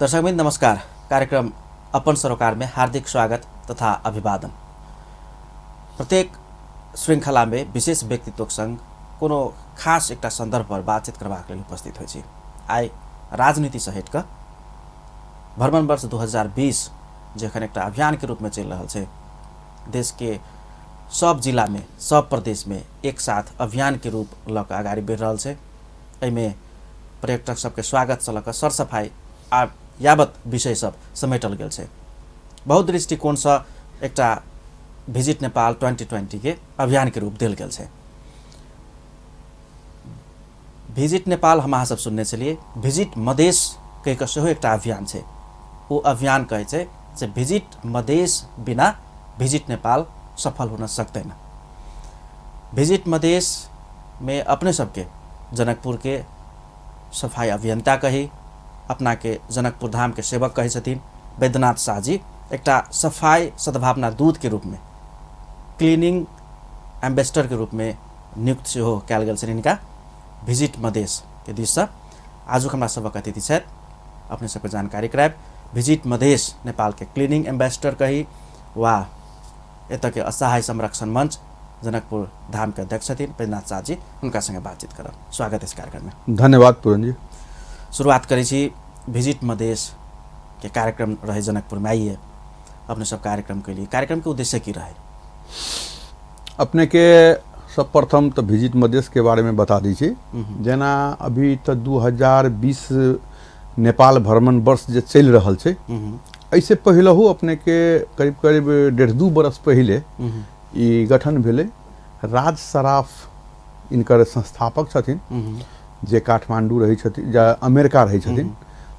दर्शकवृन्द नमस्कार। कार्यक्रम अपन सरोकार में हार्दिक स्वागत तथा अभिवादन। प्रत्येक श्रृंखला में विशेष व्यक्तित्वक संग कोनो खास एकटा संदर्भ पर बातचीत करबाक लेल उपस्थित होइ छी। आइ राजनीति से हटि कऽ भ्रमण वर्ष 2020 जखन एकटा अभियान के रूप में चलि रहल छै, देश के सब जिला में सब प्रदेश में एक साथ अभियान के रूप लऽ कऽ अगाडि बढ़ि रहल छै। एहिमे पर्यटक सबके स्वागत से लऽ कऽ सरसफाइ आ यावत विषय सब समेटल गेल छै। बहुत दृष्टिकोणसँ एकटा विजिट नेपाल 2020 के अभियान के रूप देल गेल छै। विजिट नेपाल हम अहाँ सब सुनने छलियै, विजिट मधेश कहि कऽ सेहो एकटा अभियान छै। ओ अभियान कहै छै जे विजिट मधेश बिना विजिट नेपाल सफल हुन सक्दैन। विजिट मधेश में अपने सबके जनकपुर के सफाई अभियंता कही, अपना के जनकपुर धाम के सेवक कहै छथिन वैद्यनाथ शाह जी, एकटा सफाई सद्भावना दूत के रूप में क्लीनिंग एम्बेसडर के रूप में नियुक्त सेहो कयल गेल छनि हिनका विजिट मधेश के दिससँ। आजुक हमरा सबक अतिथि छथि, अपने सबके जानकारी करायब। विजिट मधेश नेपाल के क्लीनिंग एम्बेसडर कही वा एतऽ के असहाय संरक्षण मंच जनकपुर धाम के अध्यक्ष छथिन वैद्यनाथ शाह जी, हुनका संगे बातचीत करब। स्वागत अछि कार्यक्रम में। धन्यवाद पूरन जी। शुरुआत करै छी विजिट मधेश के कार्यक्रम रहे जनकपुर में, आइए अपने सब कार्यक्रम के लिए, कार्यक्रम के उद्देश्य की रहे? अपने के सर्वप्रथम तो विजिट मधेश के बारे में बता दी छी। जेना अभी तो 2020 नेपाल भ्रमण वर्ष जे चलि रहल छै, एहिसे पहिलहु अपने के करीब करीब 1.5-2 बरस पहिले ई गठन भेलै। राज सराफ इनकर संस्थापक छथिन, जे काठमांडू रहै छथिन, जे अमेरिका रहै छथिन,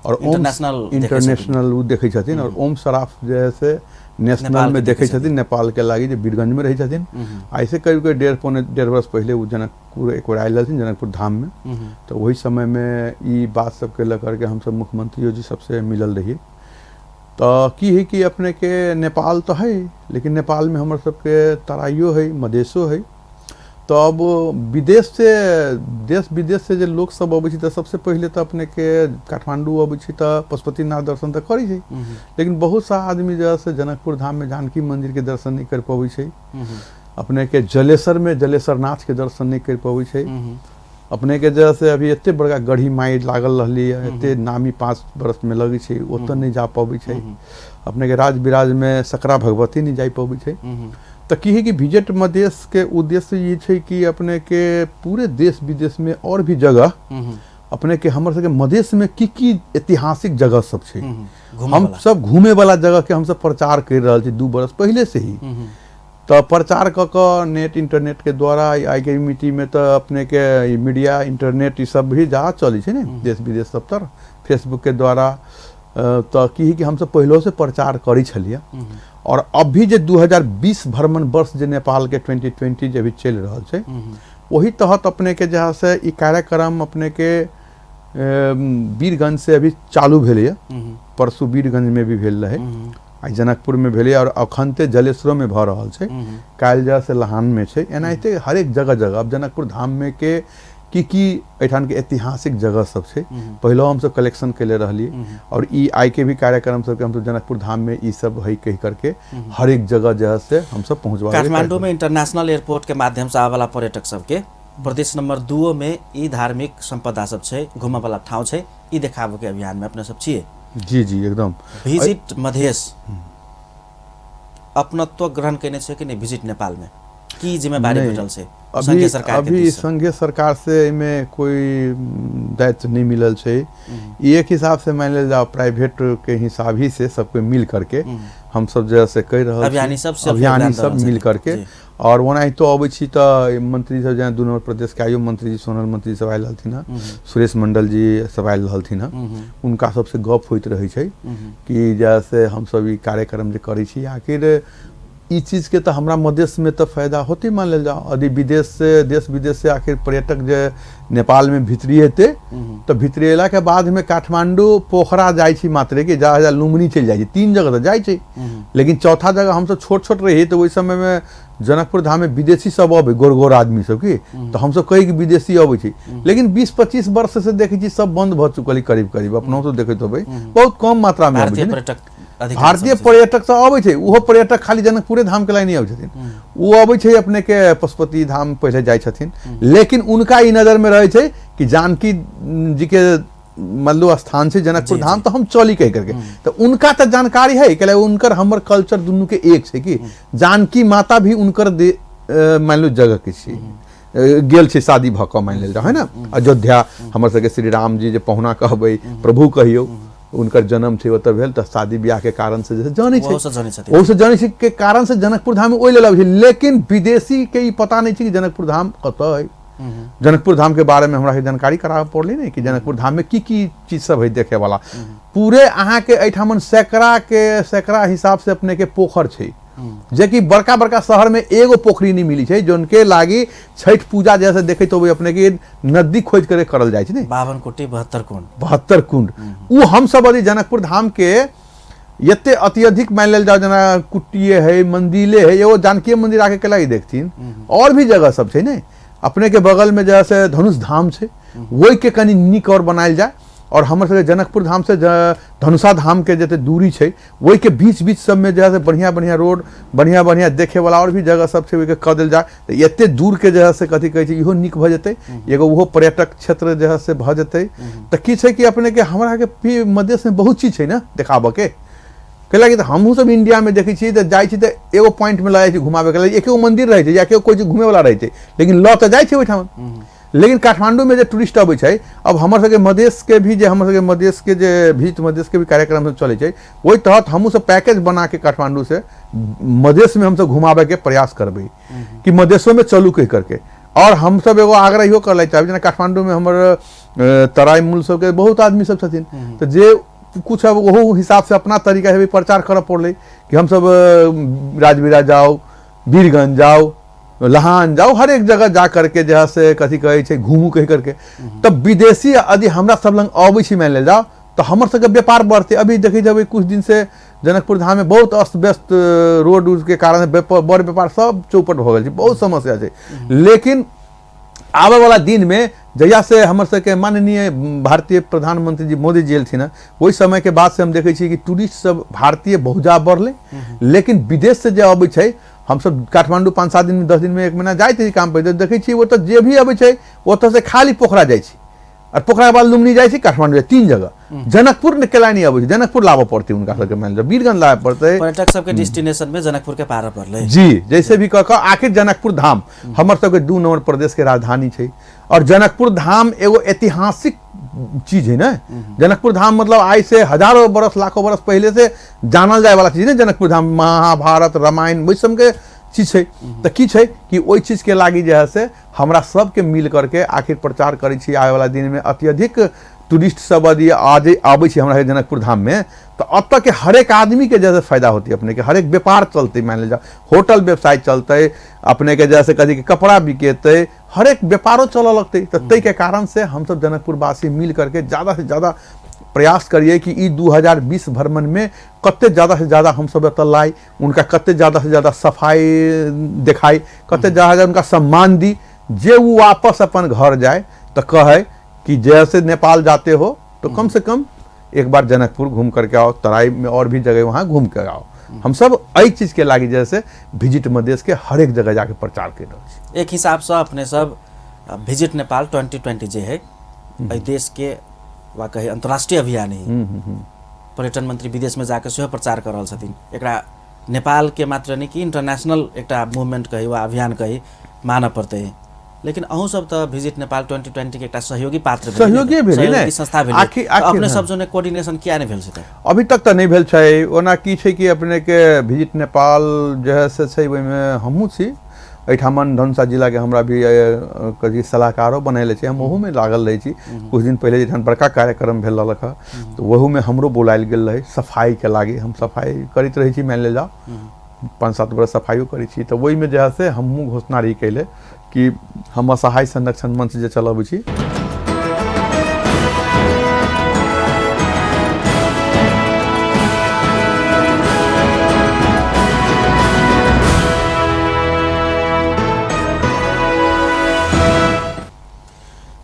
और इंटरनेशनल ओ देखै छथिन, और ओम सराफ जे है से नेशनल में देखै छथिन नेपाल के लागी, जे वीरगंज में रहै छथिन। ऐसे करीब करीब 1.5-1.75 वर्ष पहिले ओ जनकपुर एक बेर आयल रहथिन, जनकपुर धाम में। तो वही समय में ई बात सबके लऽ करके हमसब मुख्यमंत्रियो जी सबसे मिलल रहिए। तो की है कि अपने के नेपाल तो है, लेकिन नेपाल में हमर सबके तराइयो है, मधेशो है। तो अब विदेश से, देश विदेश से जे लोग सब अबै छै तऽ सबसे पहिले तऽ अपने के काठमांडू अबै छै तऽ पशुपतिनाथ दर्शन तऽ करै छै, लेकिन बहुत सा आदमी जे से जनकपुर धाम में जानकी मंदिर के दर्शन नहीं कर पबै छै, अपने के जलेसर में जलेसरनाथ के दर्शन नहीं कर पबै छै, अपने के जे से अभी एते बड़का गढ़ी माई लागल रहली है, एते नामी 5 बरस में लगै छै, ओतऽ नहीं जा पबै छै, अपने के राज विराज में सकरा भगवती नहीं जा पबै छै। तो की है कि विजिट मधेश के उद्देश्य ये छै कि अपने के पूरे देश विदेश में और भी जगह अपने के हमर सबके मधेश में की की ऐतिहासिक जगह सब छै, हम सब घूमे वाला जगह के हम सब प्रचार कर रहल छी 2 बरस पहले से ही। तो प्रचार कऽ कऽ नेट इंटरनेट के द्वारा आइ के मिट्टी में तो अपने के मीडिया इंटरनेट ई सब भी जा चलै छै ने देश विदेश सब तर फेसबुक के द्वारा। तो की है कि हम सब पहले से प्रचार करै छलियै। और अभी जे 2020 भ्रमण वर्ष जे नेपाल के 2020 जे अभी चलि रहल छै, ओही तहत अपने के जे से ई कार्यक्रम अपने के वीरगंज से अभी चालू भेलैए। परसू वीरगंज में भी भेल रहे, आइ जनकपुर में भेलै, और अखन ते जलेसरो में भऽ रहल छै, काल्हि जे से लहान में छै। एनाहिते हरेक जगह जगह अब जनकपुर धाम में के की की एहिठाम के ऐतिहासिक जगह सब छै, पहले हमसब कलेक्शन केले रहलियै, और ई आइ के भी कार्यक्रम सबके हमसब जनकपुर धाम में ई सब है कहि करके हरेक जगह जे से हमसब पहुँचबा। काठमांडू में इंटरनेशनल एयरपोर्ट के माध्यम से आबे वाला पर्यटक सबके प्रदेश नंबर 2 में ई धार्मिक संपदा सब छै, घूमे वाला ठाउँ छै, ई देखाबे के अभियान में अपने सब छियै। जी जी एकदम। विजिट मधेश अपनत्व ग्रहण केने छै कि नहीं विजिट नेपाल में की जिम्मेदारी भेटल छै संघीय सरकार? अभी संघीय सरकार से एहिमे कोई दायित्व नहीं मिलल छै। एक हिसाब से मान लेल जाओ प्राइवेट के हिसाब ही से सब कोई मिल करके हम सब जे से कहि रहल अभियानी सब, अभियानी सब मिल करके। और ओनाहितो अबै छी तऽ मंत्री सब जेना 2 नंबर प्रदेश के आइयो मंत्री जी, सोनल मंत्री सब आयल रहलथिन हँ, सुरेश मंडल जी सब आयल रहलथिन हँ, उनका सबसे गप होइत रहै छै कि जैसे हमसब ई कार्यक्रम जे करै छी, आखिर ई चीज के तऽ हमरा मधेश में तऽ फायदा होते मान लेल जाओ। यदि विदेश से, देश विदेश से आखिर पर्यटक जे नेपाल में भीतरी हेतै तऽ भीतरी अयला के बाद में काठमांडू पोखरा जाइ छी मात्रे कि जा लुम्बिनी चलि जाइ छी, 3 जगह तऽ जाइ छै, लेकिन चौथा जगह हमसब छोट छोट रही तऽ ओहि समय में जनकपुर धाम में विदेशी सब अबै, गोर गोर आदमी सब की, तऽ हमसब कहै कि विदेशी अबै छै, लेकिन 20-25 वर्ष से देखै छी सब बंद भऽ चुकल है करीब करीब। अपनो सब देखैत होबै बहुत कम मात्रा में अबै छै। भारतीय पर्यटक सब अबै छै, ओहो पर्यटक खाली जनकपुरे धाम के लाइन नहि अबै छथिन, ओ अबै छै अपने के पशुपति धाम पहिले जाइ छथिन, लेकिन उनका ई नजर में रहै छै कि जानकी जी के मतलब स्थान छै जनकपुर धाम, तो हम चली कह करके, तो उनका तो जानकारी है कि उनकर हमर कल्चर दुनू के एक छै कि जानकी माता भी उनकर मान लो जगह के छै, गेल छै शादी भऽ कऽ मान लेल जाओ है ना। अयोध्या हमर सबके श्री राम जी जे पहुना कहबै प्रभु कहियौ, उनकर जन्म छै ओतऽ भेल, तऽ शादी ब्याह के कारण से जैसे जानै छै, ओहो जानै छै के कारण से जनकपुर धाम ओहि लेल अबै छै। लेकिन विदेशी के ई पता नहि छै कि जनकपुर धाम कतऽ है। जनकपुर धाम के बारे में हमरा के जानकारी कराबऽ पड़लै ने कि जनकपुर धाम में की की चीज सब है देखे वाला। पूरे अहाँ के एहिठाम सैकड़ा के सैकड़ा हिसाब से अपने के पोखर छै, जेकि बड़का बड़का शहर में एगो पोखरी नहीं मिली छै, जोन के लागी छठ पूजा जैसे देखैत होबै अपने के नदी खोज करे करल जाइ छै ने, 52 कोटी 72 कुंड, 72 कुंड। उ हम सब यदि जनकपुर धाम के एते अत्यधिक मान लेल जाओ, जेना कुटिये है, मंदिरे है, एगो जानकी मंदिर आके के लागी देखथिन, और भी जगह सब छै ने अपने के बगल में जैसे धनुष धाम छै, ओहि के कनि नीक और बनायल जाय। और हमर सबके जनकपुर धाम से धनुषा धाम के जते दूरी छै ओहि के बीच बीच सब में जे बढ़िया बढ़िया रोड, बढ़िया बढ़िया देखे वाला और भी जगह सब छै, ओहि के कऽ देल जाय तऽ एते दूर के जे से कथी कहै छै इहो नीक भऽ जेतै, एगो ओहो पर्यटक क्षेत्र जे से भऽ जेतै। तऽ की छै कि अपने के हमरा के भी मधेश में बहुत चीज छै ने देखाबऽ के, कैलाकि तऽ हमहूँ सब इंडिया में देखै छियै तऽ जाइ छी तऽ एगो पॉइंट में लऽ जाइ छी घुमाबे के लेल, एकेगो मंदिर रहै छै या एकेगो कोइ चीज घुमे वाला रहै छै, लेकिन लऽ तऽ जाइ छै ओहिठाम। लेकिन काठमांडू में जे टूरिस्ट अबै छै, अब हमर सबके मधेश के भी जे हमर सबके मधेश के जे विजिट मधेश के भी कार्यक्रम सब चलै छै, ओहि तहत हमहूँ सब पैकेज बना के काठमांडू से मधेश में हमसब घुमाबे के प्रयास करबै कि मधेशो में चलू कहि करके। और हमसब एगो आग्रह इहो कर चाहबै, जेना काठमांडू में हमर तराई मूल सबके बहुत आदमी सब छथिन, तऽ जे कुछ अब ओहो हिसाब से अपना तरीका से भी प्रचार करऽ पड़लै कि हमसब राजविराज जाउ, वीरगंज जाउ, लहान जाउ, हर एक जगह जा करके जे है से कथी कहै छै घूमू कहि करके। तब विदेशी यदि हमरा सब लग अबै छै मान लेल जाउ तऽ हमर सबके व्यापार बढ़तै। अभी देखै जेबै कुछ दिन से जनकपुर धाम में बहुत अस्त व्यस्त रोड उड के कारण बड़ व्यापार सब चौपट भऽ गेल छै, बहुत समस्या छै। लेकिन आबे वाला दिन में जहिया से हमर सबके माननीय भारतीय प्रधानमंत्री जी मोदी जी एलथिन हँ, ओहि समय के बाद से हम देखै छियै कि टूरिस्ट सब भारतीय बहुत ज्यादा बढ़लै। लेकिन विदेश से जे अबै छै, हमसब काठमांडू 5-7 दिन में 10 दिन में 1 महीना जाइत रही काम पर, देखै छियै ओतऽ जे भी अबै छै ओतऽ से खाली पोखरा जाइ छै, और पोखरा के बाद लुम्बिनी जाइ छै, काठमांडू जाइ, 3 जगह। जनकपुर ने केला नहीं अबै छै, जनकपुर लाबऽ पड़तै हुनका सबके, मान लिअ वीरगंज लाबऽ पड़तै। पर्यटक सबके डेस्टिनेशन में जनकपुर के पार पड़लै जी, जैसे भी कह कऽ आखिर जनकपुर धाम हमर सबके 2 नंबर प्रदेश के राजधानी छै, और जनकपुर धाम एगो ऐतिहासिक चीज है ना। जनकपुर धाम मतलब आइ से हजारों बरस लाखों बरस पहले से जानल जाय वाला चीज ने जनकपुर धाम, महाभारत रामायण ओहि सबके चीज छै। तऽ की छै कि ओहि चीज के लागी जे है से हमरा सबके मिल करके आखिर प्रचार करै छी। आबे वाला दिन में अत्यधिक टूरिस्ट सब यदि आज आबै छै हमरा जनकपुर धाम में तऽ एतऽ के हरेक आदमी के जैसे फायदा होती, अपने के हरेक व्यापार चलते, मान लेल जाओ होटल व्यवसाय चलते, अपने के जैसे कथी के कपड़ा बिकेतै, हरेक व्यापारो चलऽ लगतै। तऽ ताहिके कारण से हमसब जनकपुरवासी मिल करके ज़्यादा से ज़्यादा प्रयास करिए कि ई 2020 भ्रमण में कते ज़्यादा से ज़्यादा हमसब एतऽ लाई, उनका कते ज़्यादा से ज़्यादा सफाई देखाई, कते ज़्यादा से उनका सम्मान दी, जे वो वापस अपन घर जाए तो कहे कि जैसे नेपाल जाते हो तो कम से कम एक बार जनकपुर घूम करके आओ, तराई में और भी जगह वहाँ घूम के आओ। हम सब एहि चीज़ के लागी जैसे विजिट मधेश के हर एक जगह जाके प्रचार कर रहल छी। एक हिसाब से अपने सब विजिट नेपाल 2020 जे है एहि देश के वा कही अंतर्राष्ट्रीय अभियान है, पर्यटन मंत्री विदेश में जाके सेहो प्रचार कर रहल छथिन। एकरा नेपाल के मात्र नहीं कि इंटरनेशनल एकटा मूवमेंट कही वा अभियान कही मानऽ पड़तै। लेकिन अहूँ सब तऽ विजिट नेपाल 2020 के एकटा सहयोगी पात्र सहयोगी भेल संस्था भेल, अपने सब जने कोऑर्डिनेशन किया नहीं भेल छै? अभी तक तऽ नहीं भेल छै। ओना की छै कि अपने के विजिट नेपाल जे है से छै ओहिमे हमहूँ छी, एहिठाम धनुषा जिलाके हमरा भी कथी सलाहकारो बनैले छै, हम ओहूमे लागल रहै छी। कुछ दिन पहिले जखन बड़का कार्यक्रम भेल रहलक हँ तऽ ओहूमे हमरो बोलायल गेल रहै सफाइके लागि। हम सफाइ करैत रहै छी, मानि लेल जाउ 5-7 बरस सफाइयो करै छी, तऽ ओहिमे जे है से हमहूँ घोषणा रही कैले कि हम असहाय संरक्षण मंच जे चलबै छी।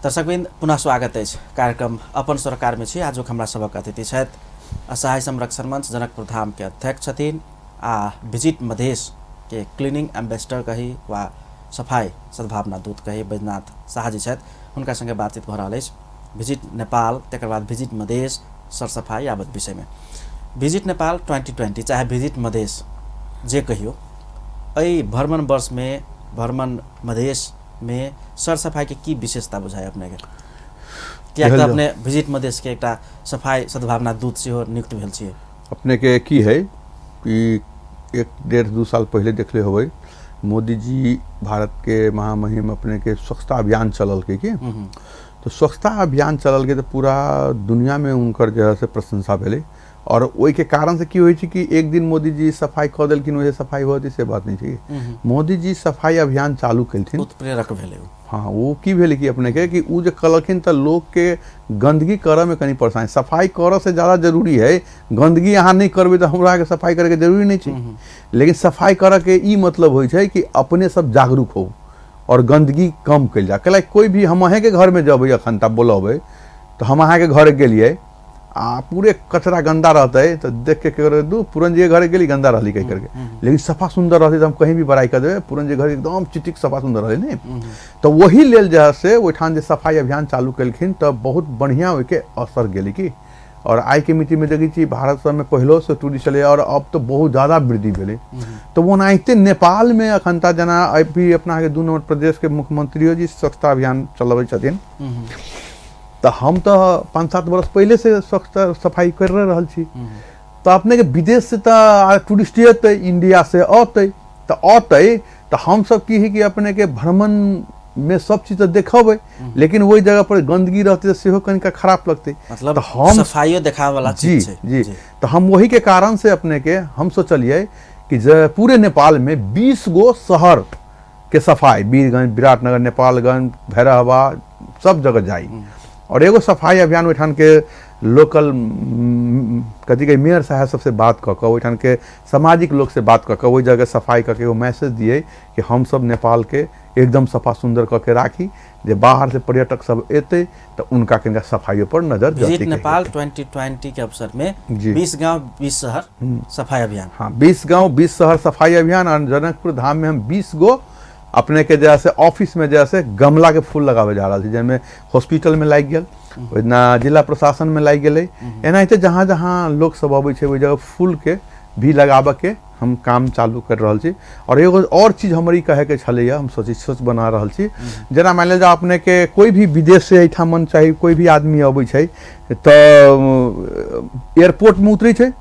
दर्शकवृन्द, पुनः स्वागत अछि कार्यक्रम अपन सरकारमे छी। आजुक हमरा सभक अतिथि छथि असहाय संरक्षण मंच जनकपुर धामके अध्यक्ष छथिन आ विजिट मधेश के क्लीनिंग एम्बेसडर कही वा सफाई सद्भावना दूत कही बैजनाथ शाहजी छथि। हुनका संगे बातचीत भऽ रहल अछि विजिट नेपाल, तकर बाद विजिट मधेश, सरसफाई यावत विषयमे। विजिट नेपाल 2020 चाहे विजिट मधेश जे कहियो, एहि भ्रमण वर्षमे भ्रमण मधेशमे सरसफाईके की विशेषता बुझाय अपनेके? किएक तऽ अपने विजिट मधेशके एकटा सफाई सद्भावना दूत सेहो नियुक्त भेल छियै। अपनेके की है कि 1-1.5-2 साल पहिले देखले होबै, मोदी जी भारत के महामहिम अपने के स्वच्छता अभियान चललकै की, तो स्वच्छता अभियान चललकै तऽ पूरा दुनिया में उनकर जे है से प्रशंसा भेलै। और ओहिके कारण से की होइ छै कि एक दिन मोदी जी सफाई कऽ देलखिन ओहे सफाई होती से बात नहीं छै। मोदी जी सफाई अभियान चालू केलथिन, उत्प्रेरक भेलै। हाँ, वो की भेलै कि अपने के कि उ जे कहलखिन तऽ लोक के गंदगी करऽ में कनी परेशानी, सफाई करऽ से ज़्यादा जरूरी है गंदगी अहाँ नहीं करबै तऽ हमरा अहाँके सफाई करैके जरूरी नहीं छै। लेकिन सफाई करऽ के ई मतलब होइ छै कि अपने सब जागरूक हो और गंदगी कम कयल जाय। कैला कोई भी हम अहेंके घर में जबै अखन तक बोलबै तऽ हम अहाँके घर गेलियै आ पूरे कचरा गंदा रहतै तऽ देख के केकरो दू पूरन जी के घरे गेली गंदा रहली कहि करके, लेकिन सफा सुंदर रहतै तऽ हम कहीं भी बड़ाई कर देबै, पूरन जी के घर एकदम चिटिक सफा सुंदर रहलै ने। तऽ वही लेल जे है से ओहिठाम जे सफाई अभियान चालू केलखिन तऽ बहुत बढ़िआँ ओहिके असर गेलै की। और आइ के मिति में देखै छी भारत सबमे पहिलो से टूरिस्ट छलै और अब तऽ बहुत ज़्यादा वृद्धि भेलै। तऽ ओनाहिते नेपाल में अखन तक जेना अभी अपना के 2 नंबर प्रदेश के मुख्यमंत्रियो जी स्वच्छता अभियान चलबै छथिन, तऽ हम तऽ 5-7 वर्ष पहिले से स्वच्छता सफाई कर रहल छी। तऽ अपने के विदेश से तऽ टूरिस्ट अतै, इंडिया से अतै, तऽ अतै तऽ हमसब की है कि अपने के भ्रमण में सब चीज तऽ देखबै, लेकिन ओहि जगह पर गंदगी रहतै तऽ सेहो कनिका खराब लगतै। मतलब तऽ हम सफाइयो देखाबै वाला चीज छै। जी, तऽ हम वही के कारण से अपने के हम सोचलियै कि जे पूरे नेपाल में 20 गो शहर के सफाई, वीरगंज, विराटनगर, नेपालगंज, भैरहवा सब जगह जाई और एगो सफाई अभियान ओहिठाम के लोकल कथी कहै मेयर साहब सबसे बात कऽ कऽ ओहिठाम के सामाजिक लोक से बात कऽ कऽ ओहि जगह सफाई कऽ के एगो मैसेज दियै कि हमसब नेपाल के एकदम सफा सुंदर कऽ के राखी, जे बाहर से पर्यटक सब एतै तऽ उनका कनिका सफाइयो पर नजर विजिट नेपाल 2020 के अवसर में 20 गांव 20 शहर सफाई अभियान। हाँ, 20 गांव 20 शहर सफाई अभियान। और जनकपुर धाम में हम 20 गो अपने के जैसे ऑफिस में जैसे गमला के फूल लगावे जा रहा है, जाहिमे हॉस्पिटल में लागि गेल, ओहिना जिला प्रशासन में लागि गेलै, एनाहिते जहाँ जहाँ लोक सब अबै छै ओहि जगह फूल के भी लगाबऽ के हम काम चालू कर रहल छी। और एगो और चीज हमर ई कहैके छलैया, हम सोच सोच बना रहल छी, जेना मानि लेल जाउ अपने के कोई भी विदेश से एहिठाम चाही कोई भी आदमी अबै छै तऽ एयरपोर्ट में उतरै छै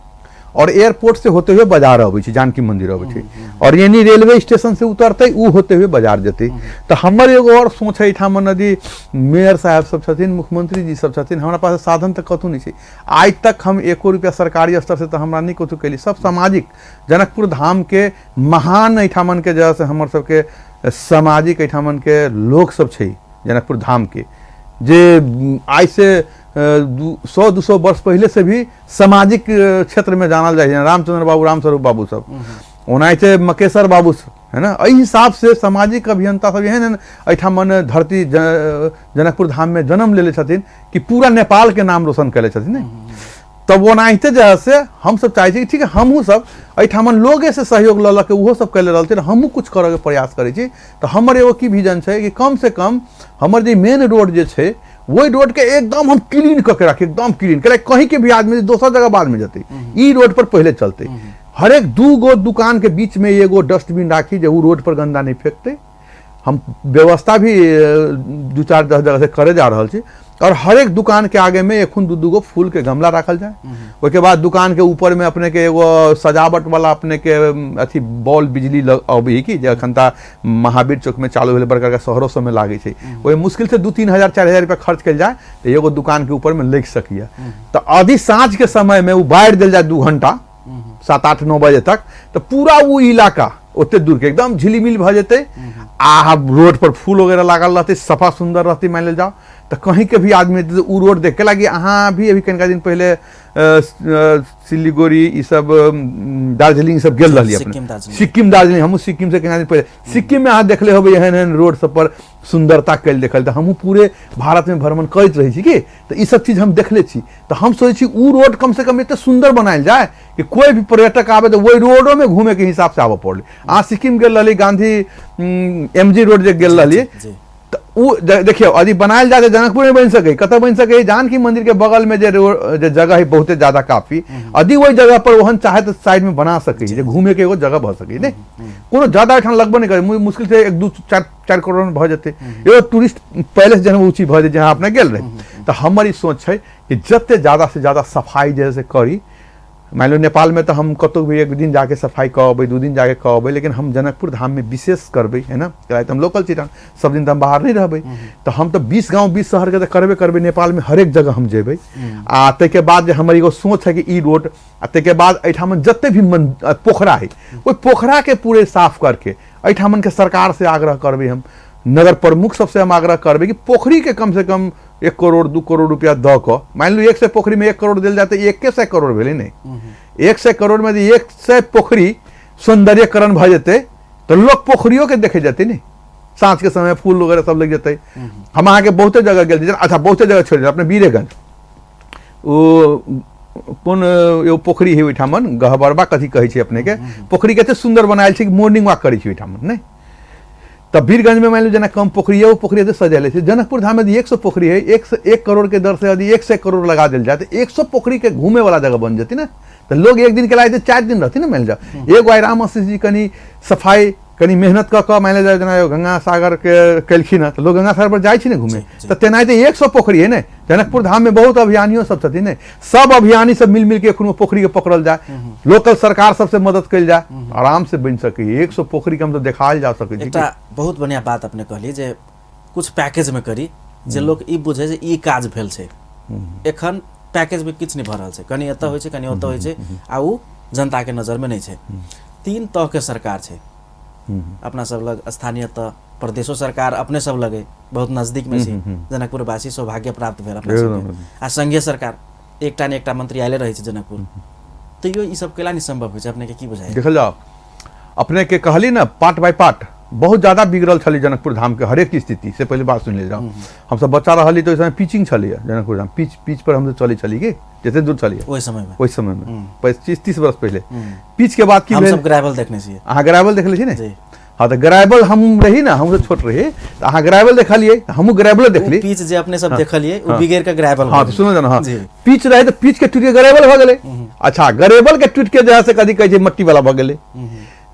और एयरपोर्ट से होते हुए बाजार अबै छै, जानकी मंदिर अबै छै, और यानी रेलवे स्टेशन से उतरतै उ होते हुए बाजार जेतै। तऽ हमर एगो और सोच है एहिठाम यदि मेयर साहब सब छथिन, मुख्यमंत्री जी सब छथिन, हमरा पास साधन तऽ कतहु नहि छै, आइ तक हम एको रुपया सरकारी स्तर से तऽ हमरा नहि कतहु कैली, सब सामाजिक जनकपुर धाम के महान एहिठामन के जे से हमर सबके सामाजिक एहिठामन के लोक सब छै जनकपुर धाम के, जे आइ से 100-200 वर्ष पहले से भी सामाजिक क्षेत्र में जानल जाइ छै, रामचंद्र बाबू, रामस्वरूप बाबू सब, ओनाहिते मकेशर बाबू सब, है ना। एहि हिसाब से सामाजिक अभियंता सब एहन एहन एहिठाम धरती जनकपुर धाम में जन्म लेले छथिन कि पूरा नेपाल के नाम रोशन कयले छथिन ने। तब ओनाहिते जे है से हमसब चाहै छी कि ठीक है हमहूँ सब एहिठाम लोगे से सहयोग लऽ लऽ के ओहो सब कयले रहल छै, हमहूँ कुछ करऽके प्रयास करै छी। तऽ हमर एगो की विजन छै कि कम से कम हमर जे मेन रोड जे छै ओहि रोड के एकदम हम क्लीन कऽ के राखी, एकदम क्लीन, कैला कहीं के भी आदमी दोसर जगह बाद में जेतै, ई रोड पर पहिले चलतै। हरेक 2 गो दुकान के बीच में एगो डस्टबिन राखी जे उ रोड पर गंदा नहीं फेंकतै। हम व्यवस्था भी 2-4-10 जगह से करे जा रहल छी। और हरेक दुकान के आगे में एखन 2-2 गो फूल के गमला राखल जाए। ओहिके बाद दुकान के ऊपर में अपने के एगो सजावट वाला अपने के अथी बॉल बिजली अबै की जे अखन ता महावीर चौक में चालू भेलै, बड़का बड़का शहरो सब में लागै छै, ओहि मुश्किल से 2-3 हजार 4 हजार रुपया खर्च कयल जाए तऽ एगो दुकान के ऊपर में लागि सकैए। तऽ आधी साँझ के समय में ओ बारि देल जाए 2 घंटा 7-8-9 बजे तक, तऽ पूरा ओ इलाका ओते दूर के एकदम झिलिमिल भऽ जेतै आ रोड पर फूल वगैरह लागल रहतै, सफा सुंदर रहतै। मानि लेल जाओ तऽ कहीँके भी आदमी एतै तऽ ओ रोड देख के लागी। अहाँ भी अभी कनिका दिन पहिले सिलीगुड़ी ई सब, दार्जिलिंग सब गेल रहलियै अपने। सिक्किम, दार्जिलिंग। सिक्किम दार्जिलिंग, हमहूँ सिक्किम से कनिका दिन पहिले सिक्किममे अहाँ देखले होबै एहन एहन रोड सब पर सुन्दरता कयल देखल। तऽ हमहूँ पूरे भारतमे भ्रमण करैत रहै छी कि तऽ ई सब चीज हम देखले छी। तऽ हम सोचै छी ओ रोड कम से कम एते सुन्दर बनायल जाय कि कोई भी पर्यटक आबे तऽ ओहि रोडोमे घूमेके हिसाब से आबऽ पड़लै। अहाँ सिक्किम गेल रहली, गांधी एम जी रोड जे गेल रहली, तऽ ओ देखियौ यदि बनायल जाय तऽ जनकपुर में बनि सकै, कतऽ बनि सकै? जानकी मंदिर के बगल में जे रोड जे जगह है बहुते ज्यादा काफी, यदि ओहि जगह पर ओहन चाहे तऽ साइड में बना सकै जे घूमे के एगो जगह भऽ सकै। नहि कोनो ज्यादा एहिठाम लगबो नहि करै, मुश्किल से 1 2 4 करोड़ में भऽ जेतै। एगो टूरिस्ट पैलेस जेहन ऊँची भऽ जेतै जहाँ अपने गेल रही। तऽ हमर ई सोच छै कि जते ज्यादा से ज्यादा सफाई जे है से करी। मानि लियौ नेपालमे तऽ हम कतहु भी 1 दिन जाके सफाई कऽ अबै, 2 दिन जाके कऽ अबै, लेकिन हम जनकपुर धाममे विशेष करबै, है ना? कियाकि हम लोकल छी, सब दिन तऽ हम बाहर नहि रहबै। तऽ हम तऽ 20 गाँव 20 शहरके तऽ करबे करबै, नेपालमे हरेक जगह हम जेबै। आ ताहिके बाद जे हमर एगो सोच है कि ई रोड, आ ताहिके बाद एहिठाम जते भी मन पोखरा है ओहि पोखराके पूरे साफ करके एहिठामनके सरकार से आग्रह करबै, हम नगर प्रमुख सबसे हम आग्रह करबै कि पोखरीके कम से कम 1 करोड़ 2 करोड़ रुपया दऽ कऽ, मानि लियौ 100 पोखरीमे 1 करोड़ देल जाय तऽ 100 करोड़ भेलै ने। 100 करोड़मे यदि 100 पोखरी सौंदर्यकरण भऽ जेतै तऽ लोक पोखरियोके देखे जेतै ने, साँझके समय फूल वगैरह सब लागि जेतै। हम अहाँके बहुते जगह गेल छी। अच्छा बहुते जगह छोड़ि अपने वीरेगंज ओ कोन एगो पोखरी है ओहिठामन, गहबरबा कथी कहै छै अपनेके, पोखरी कते सुन्दर बनायल छै कि मॉर्निंग वॉक करै छै ओहिठामन नहि। तऽ वीरगंजमे मानि लियौ जेना कम पोखरी है, ओ पोखरी एते सजेले छै। जनकपुर धाममे यदि 100 पोखरी है, 1 करोड़ के दर से यदि 100 करोड़ लगा देल जाय तऽ 100 पोखरी के घूमे वाला जगह बन जेतै ने। तऽ लोग 1 दिन के लायक 4 दिन रहतै ने। मानि जाओ एगो आइ राम आशीष जी कनि सफाई कनि मेहनत कऽ कऽ मानि जाओ जेना गंगा सागर के केलखिन हँ तऽ लोग गंगा सागर पर जाइ छै ने घूमे, तऽ तेनाहिते 100 पोखरी है ने। जनकपुर धाम में बहुत अभियानियो सब छथिन ने, सब अभियानी सब मिल मिल के एखनो पोखरी के पकड़ल जाय, लोकल सरकार सबसे मदद कयल जाय, आराम से बनि सकै 100 पोखरी के हम सब देखायल जा सकै छै। एकटा बहुत बढ़िया बात अपने कहली जे कुछ पैकेज में करी जे लोक ई बुझे जे ई काज भेल छै। एखन पैकेज में किछु नहि भऽ रहल छै, कनि एतऽ होइ छै कनि ओतऽ होइ छै, आ ओ जनता के नजर में नहि छै। 3 तह के सरकार छै अपना सब लग, स्थानीय तह, प्रदेशो सरकार अपने सब लगे बहुत नजदीक में छै, जनकपुरवासी सौभाग्य प्राप्त भेल अपना सबके, आ संघीय सरकार एकटा ने एकटा मंत्री आयले रहै छै जनकपुर, तैयो ई सब केला नहि संभव होइ छै। अपने के की बुझाइ? देखल जाओ अपने के कहली ना पार्ट बाय पार्ट बहुत ज्यादा बिगड़ल छलै जनकपुर धाम के हरेक स्थिति से। पहले बात सुन ले जाओ, हम सब बच्चा रहली तो ओहि समय पिचिंग छलैए जनकपुर धाम, पिच पर हमसब चलै छली कि जते दूर छलियै ओहि समय में, ओहि समय में 25-30 वर्ष पहिले। पिच के बाद की हम सब ग्रेवल देखने छियै। अहाँ ग्रेवल देखले छी ने? हाँ तऽ ग्रेवल हम रही ना, हम छोट रही तऽ अहाँ ग्रेवल देखलियै, हमहूँ ग्रेवलो देखली। पिच जे अपने सब देखलियै ओ बिगड़ के ग्रेवल। हाँ सुनो जानो, हाँ पिच रहे तऽ पिच के टूट के ग्रेवल भऽ गेलै। अच्छा ग्रेवल के टूट के जे है से कथी कहै छै मट्टी वाला भऽ गेलै।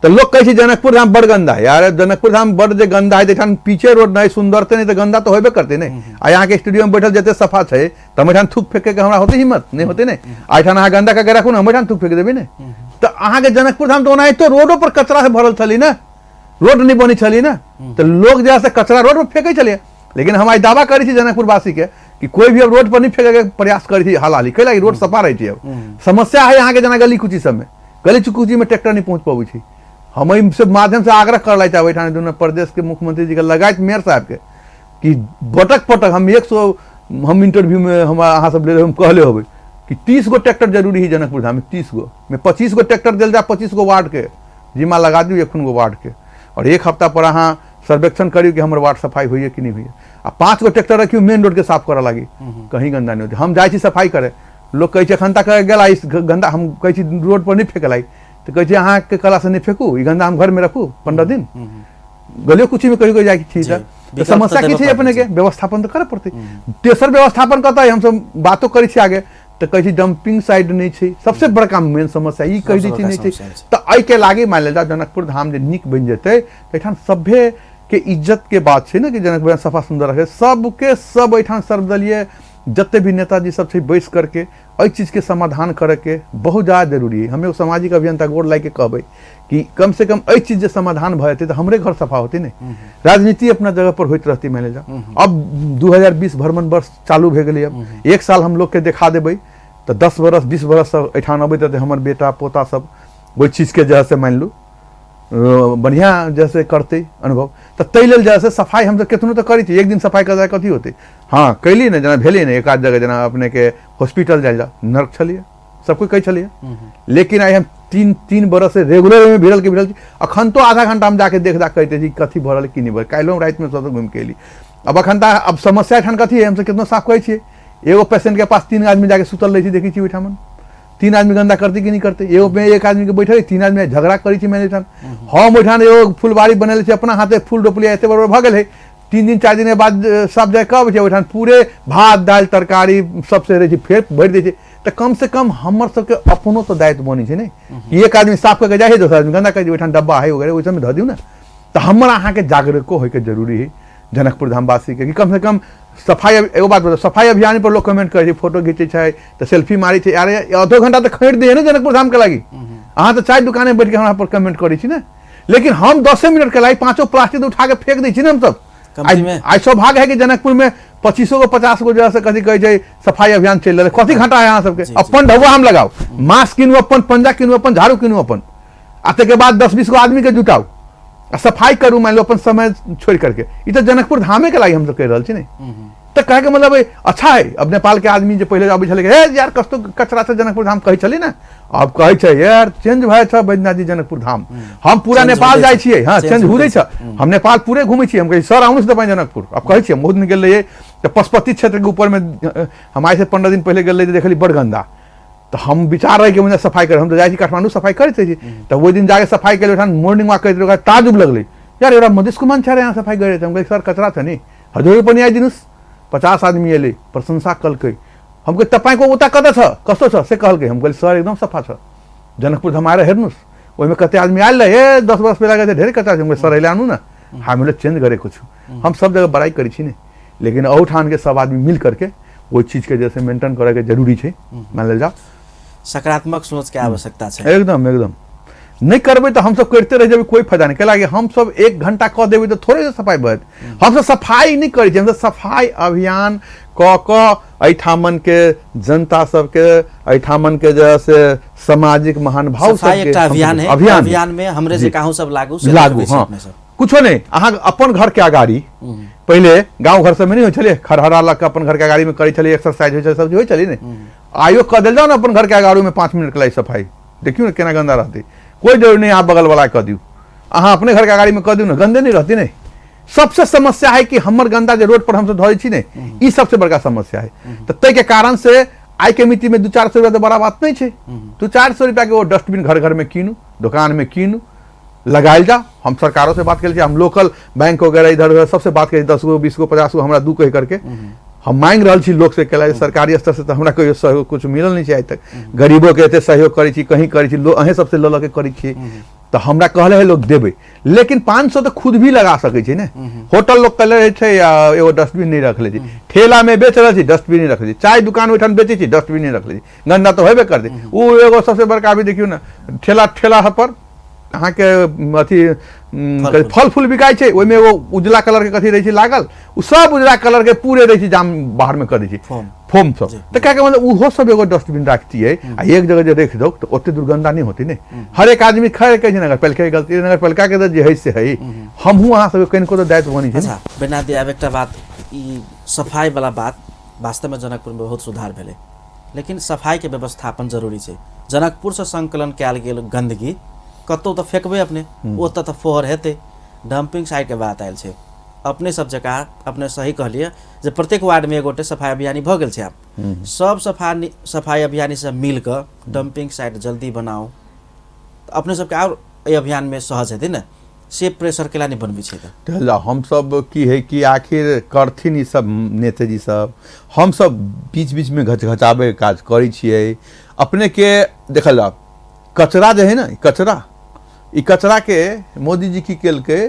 तऽ लोक कहै छै जनकपुर धाम बड़ गंदा है। यार जनकपुर धाम बड़ जे गंदा है, एहिठाम पीछे रोड नहि सुन्दर नहि तऽ गंदा तऽ होबे करतै नहि। आ अहाँके स्टूडियो में बैठल जते सफा छै तऽ हम एहिठाम थूक फेंके के हमरा होतै हिम्मत नहि होतै नहि। आ एहिठाम अहाँ गंदा कऽ के राखू ने, हम एहिठाम थूक फेंक देबै ने। तऽ अहाँके जनकपुर धाम तऽ ओनाहितो रोडो पर कचरा से भरल छलै ने, रोड नहि बनै छलै ने, तऽ लोक जे है से कचरा रोड पर फेंकै छलै। लेकिन हम आइ दावा करै छी जनकपुरवासी के कि कोई भी अब रोड पर नहीं फेंके के प्रयास करै छै हालाली, कैला रोड सफा रहै छै। अब समस्या है अहाँके जेना गली कुची सबमे, गली कुची में ट्रैक्टर नहीं पहुँच पबै छै। हम एहि सब माध्यम से आग्रह कर लै चाहबै एहिठाम दुनू प्रदेश के मुख्यमंत्री जी के लगाइत मेयर साहब के कि बटक पटक हम 100 हम इंटरव्यू में हम अहाँ सब ले हम कहले होबै कि 30 गो ट्रैक्टर जरूरी है जनकपुर धाम में, 30 गो में 25 गो ट्रैक्टर देल जाए, 25 गो वार्ड के जिम्मा लगा दियौ एखन गो वार्ड के, और 1 हफ्ता पर अहाँ सर्वेक्षण करियौ कि हमर वार्ड सफाई होइए कि नहीं होइए। आ 5 गो ट्रैक्टर रखियौ मेन रोड के साफ करऽ लागी, कहीं गंदा नहीं होते। हम जाइ छी सफाई करे, लोक कहै छै एखन तक गेला ई गंदा, हम कहै छी रोड पर नहीं फेंके लागी, तऽ कहै छै अहाँके कला से नहीं फेंकू, ई गंदा हम घर में रखू 15 दिन। गलियो कुची में कहियो जाइ छी तऽ समस्या की छै अपने के व्यवस्थापन तऽ करऽ पड़तै। तेसर व्यवस्थापन कतऽ है, हमसब बातो करै छी आगे तऽ कहै छी डम्पिंग साइड नहि छै, सबसे बड़का मेन समस्या ई कहि दै छी नहि छै। तऽ एहिके लागी मानि लेल जाउ जनकपुर धाम जे नीक बनि जेतै तऽ एहिठाम सभे के इज्जत के बात छै ने कि जनकपुर सफा सुन्दर रखे, सबके सब एहिठाम सर्वदलीय जते भी नेताजी सब छै बैस करके एहि चीजके समाधान करैके बहुत ज़्यादा जरूरी है। हम एगो सामाजिक अभियंता गोर लागि के कहबै कि कम से कम एहि चीज जे समाधान भऽ जेतै तऽ हमरे घर सफा होतै ने, राजनीति अपना जगह पर होइत रहतै। मानि लेल जाउ अब 2020 भ्रमण वर्ष चालू भए गेलै, अब 1 साल हम लोगके देखा देबै तऽ 10 बरस 20 बरस एहिठाम अबैत रहतै हमर बेटा पोता सब ओहि चीजके जे है से मानि लू बढ़िआँ जैसे करतै अनुभव। तऽ ताहि लेल जे से सफाइ हमसब केतनो तऽ करै छी, एक दिन सफाइ कऽ कथी होतै। हँ कैली ने, जेना भेलै ने एक आध जगह, जेना अपनेके हॉस्पिटल जायल जाउ, नर्क छलियै, सब कोइ कहै छलियै, लेकिन आइ हम तीन बरस से रेगुलर ओहिमे भिड़ल के भिड़ल छी। अखन तो आधा घंटा हम जाके देख दाख करते छी कथी भऽ रहल की नहि भऽ। काल्हिओ हम रातिमे सब घुमि के एली। अब अखन तऽ अब समस्या एठान कथी है, हमसब केतनो साफ करै छियै, एगो पेशेंट के पास 3 आदमी जाके सुतल रहै छै, देखै छी ओहिठाम 3 आदमी गंदा करतै कि नहि करतै। एगो में एक आदमी के बैठल, 3 आदमी झगड़ा करै छै। मैंने एहिठाम हम ओहिठाम एगो फुलबाड़ी बनेले छी अपना हाथे, फूल रोपलियै, एते बड़ भऽ गेल है। 3 दिन 4 दिन के बाद सब जाय कब छै, ओहिठाम पूरे भात दालि तरकारी सबसे रहै छै, फेर भरि दै छै। तऽ कम से कम हमर सबके अपनो तऽ दायित्व बनै छै ने, एक आदमी साफ कऽ के जाइ छै, दोसर आदमी गंदा करै छै, ओहिठाम डब्बा है वगैरह ओहि सबमे धऽ दियौ ने। तऽ हमर अहाँके जागरूको होइके जरूरी है जनकपुर धामवासीके, कि कम से कम सफाइ। एगो बात बताउ, सफाइ अभियान पर लोग कमेंट करै छै, फोटो घिचै छै तऽ सेल्फी मारै छै, अरे आधो घंटा तऽ खरीद दैए ने जनकपुर धामके लागि। अहाँ तऽ चाय दुकानमे बैठके हमरा पर कमेंट करै छी ने, लेकिन हम 10 मिनट के लागि 5 प्लास्टिक उठा के फेंक दै छी ने हमसब। आइ सौभाग्य है कि जनकपुर में 25 गो 50 गो जगह से कथी कहै छै सफाई अभियान चलि रहल। कथी घाटा है अहाँ सबके? अपन ढौआ हम लगाउ, मास्क कीनू अपन, पंजा कीनू अपन, झाड़ू कीनू अपन, आ ताहिके बाद 10-20 गो आदमी के जुटाउ आ सफाई करू, मान लो अपन समय छोड़ि करके। ई तऽ जनकपुर धामे के लागि हमसब कहि रहल छी ने। तऽ कहैके मतलब है, अच्छा है अब नेपाल के आदमी जे पहिले अबै छलै हे यार कस्तो कचरा छै जनकपुर धाम कहै छलै ने, अब कहै छै यार चेंज भए छै बैद्यनाथ जी जनकपुर धाम। हम पूरा नेपाल जाइ छियै, हाँ चेंज हुए छै, हम नेपाल पूरे घुमै छियै। हम कहै सर आउनुहोस् तपाईँ जनकपुर, अब कहै छियै। हम बहुत दिन गेल रहियै तऽ पशुपति क्षेत्रके ऊपरमे हम आइ से 15 दिन पहिले गेल रहियै तऽ देखलियै बड़ गन्दा। तऽ हम विचार रहै कि मुझे सफाइ करे, हम तऽ जाइ छी काठमाण्डू सफाइ करैत रहै छी। तऽ ओहि दिन जाके सफाइ केलियै, ओहिठाम मॉर्निंग वॉक करैत रहियै, ताजुब लगलै यार एउटा मधेशको मान्छे आएर यहाँ सफाइ गरेको छ। हम कहै सर कचरा छ नि, हजुर पनि आइदिनुहोस्। 50 आदमी एलै, प्रशंसा कलकै। हम कहै तपाईँको उता कता छ, कस्तो छ से कहलकै। हम कहली सर एकदम सफा छ, जनकपुर धाम आएर हेर्नुहोस्। ओहिमे कते आदमी आयल रहै, ए 10 वर्ष पहिला गएको धेरै कचरा छ। हम कहली सर अहिले आउनु न, हामीले चेन्ज गरेको छु। हम सब जगह बड़ाइ करै छी ने, लेकिन अहूठामके सब आदमी मिल करके ओहि चीजके जैसे मेंटेन करैके जरूरी छै, मान लेल जाओ। सकारात्मक सोच के आवश्यकता छै। एकदम एकदम नहि करबै तऽ हमसब करिते रहि जेबै, कोइ फायदा नहि। कैला हमसब 1 घंटा कऽ देबै तऽ थोड़े सफाइ भऽ जेतै। हमसब सफाइ नहि करै छी, हमसब सफाइ अभियान कऽ कऽ एहिठामनके जनता सबके, एहिठामनके जे से सामाजिक महानुभाव सबके अभियान है, अभियान में हमरे जे काहू सब लागू लागू। हाँ कुछो नहीं, अहाँ अपन घर के अगाड़ी पहिले गाँव घर सबमे नहि होइ छलै, खरहरा लऽ कऽ अपन घर के अगाड़ी में करै छलै, एक्सरसाइज होइ छलै, सब होइ छलै ने। आइयो कऽ देल जाउ ने अपन घर के अगाड़ी में 5 मिनट के लागि सफाइ, देखियौ ने केना गन्दा रहतै। कोइ जरूरी नहि अहाँ बगल वाला कऽ दियौ, अहाँ अपने घर के अगाड़ी में कऽ दियौ ने, गंदे नहीं रहतै ने। सबसे समस्या है कि हमर गंदा जे रोड पर हमसब धरै छी ने, ई सबसे बड़का समस्या है। तऽ ताहिके कारण से आइ के मिति में 200-400 रुपया तऽ बड़ा बात नहीं छै। 200-400 रुपया के ओ डस्टबिन घर घर में कीनू, दुकान में कीनू, लगायल जाओ। हम सरकारों से बात करै छी, हम लोकल बैंक वगैरह इधर उधर सबसे बात करै छी, 10 गो 20 गो 50 गो हमरा 2 कहि करके हम मांगि रहल छी लोक से, कैला सरकारी स्तर से तऽ हमरा कहियो सहयोग कुछ मिलल नहि छै आइ तक। गरीबो के एते सहयोग करै छी, कहीं करै छी, लोग अहें सबसे लऽ लऽ के करै छी, तऽ हमरा कहले है लोग देबै, लेकिन 500 तऽ खुद भी लगा सकै छै ने। होटल लोग कहले रहै छै या एगो डस्टबिन नहि रखले छै, ठेला में बेच रहल छी डस्टबिन नहि रखले छै, चाय दुकान ओहिठाम बेचै छी डस्टबिन नहि रखले छै, गंदा तऽ होबे करतै। ओ एगो सबसे बड़का अभी देखियौ ने, ठेला ठेला पर अहाँके अथी फल फूल बिकाइ छै, ओहिमे एगो उजला कलर के कथी रहै छै लागल, ओ सब उजला कलर के पूरे रहै छै जाम बाहर में कऽ दै छै फोम सब। तऽ कहैके मतलब ओहो सब एगो डस्टबिन राखतियै आ एक जगह जे राखि दौ तऽ ओते दुर्गंधा नहि होतै ने। हर एक आदमी खैर कहै छै नगरपालिका के गलती, नगरपालिका के तऽ जे है से है, हमहूँ अहाँ सबके कनिको तऽ दायित्व बनै छै। अच्छा बैद्यनाथ जी, आब एकटा बात, ई सफाई वाला बात वास्तवमे जनकपुरमे बहुत सुधार भेलै, लेकिन सफाइके व्यवस्थापन जरूरी छै। जनकपुरसँ संकलन कयल गेल गन्दगी कतहु तऽ फेकबै अपने, ओतऽ तऽ फोहर हेतै। डम्पिंग साइटके बात आयल छै, अपने सब जकाँ अपने सही कहलियै जे प्रत्येक वार्डमे एगोटे सफाइ अभियानी भऽ गेल छै। आब सब सफाइ अभियानी सब मिल कऽ डम्पिंग साइट जल्दी बनाउ, तऽ अपने सबके आओर एहि अभियानमे सहज हेतै ने। से प्रेशर केला नहि बनबै छै तऽ हमसब की है कि आखिर करथिन ई सब नेताजी सब, हमसब बीच बीचमे घचघचाबै काज करै छियै। अपने के देखल जाउ कचरा जे है ने, कचरा, ई कचरा के मोदी जी की केलकै,